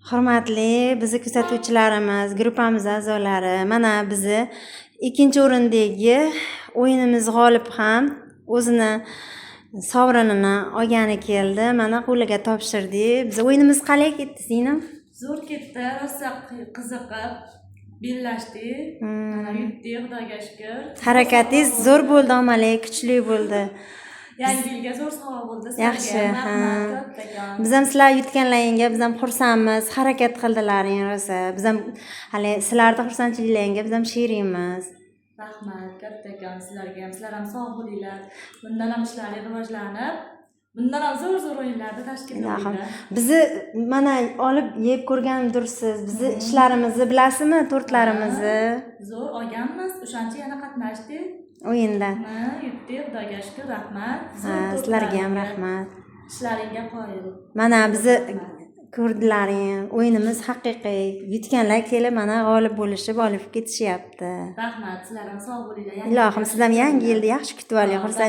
Hurmatli bizni kuzatuvchilarimiz, gruppamiz a'zolari, mana bizni ikkinchi o'rindagi o'yinimiz g'olib ham o'zini sovrinini olgani keldi. Mana, qo'liga topshirdik. Biz o'yinimiz qalay ketdi, singlim? Zo'r ketdi, rosa qiziqib bellashdik. Mana, yutdik, Xudoga shukur. Harakatingiz zo'r bo'ldi, omali, kuchli bo'ldi. Yangi yilga zo'r sovg'a bo'ldi sizlarga. Yaxshi, ha. Rahmat kattakon. Biz ham sizlar yutganlaringga biz ham xursandmiz. Harakat qildilaring rosa. Biz ham hali sizlarni xursandchiliklaringga biz ham sherikmiz. Rahmat kattakon sizlarga ham. Sizlar ham sog' bo'linglar. Bundan ham ishlaring rivojlanib, bundan ham zo'r zo'r o'yinlarni tashkil Ilohim. qilinglar. Bizni mana olib yeb ko'rgandirsiz. Bizni ishlarimizni bilasizmi, tortlarimizni? Zo'r olganmiz, o'shancha yana qatnashdik. O'yinda. Ha, yutdik, Xudoga shukur, rahmat. Ha, Zo'r sizlarga ham tortlaringga, rahmat. ishlaringga qoyil. Mana, bizni ko'rdilaring, o'yinimiz haqiqiy. Yutganlar kelib, mana, g'olib bo'lishib olib ketishyapti. Rahmat, sizlar ham sog' bo'linglar. Yangi Ilohim, yilga siz ham yangi yilni yaxshi kutib oling, xursand.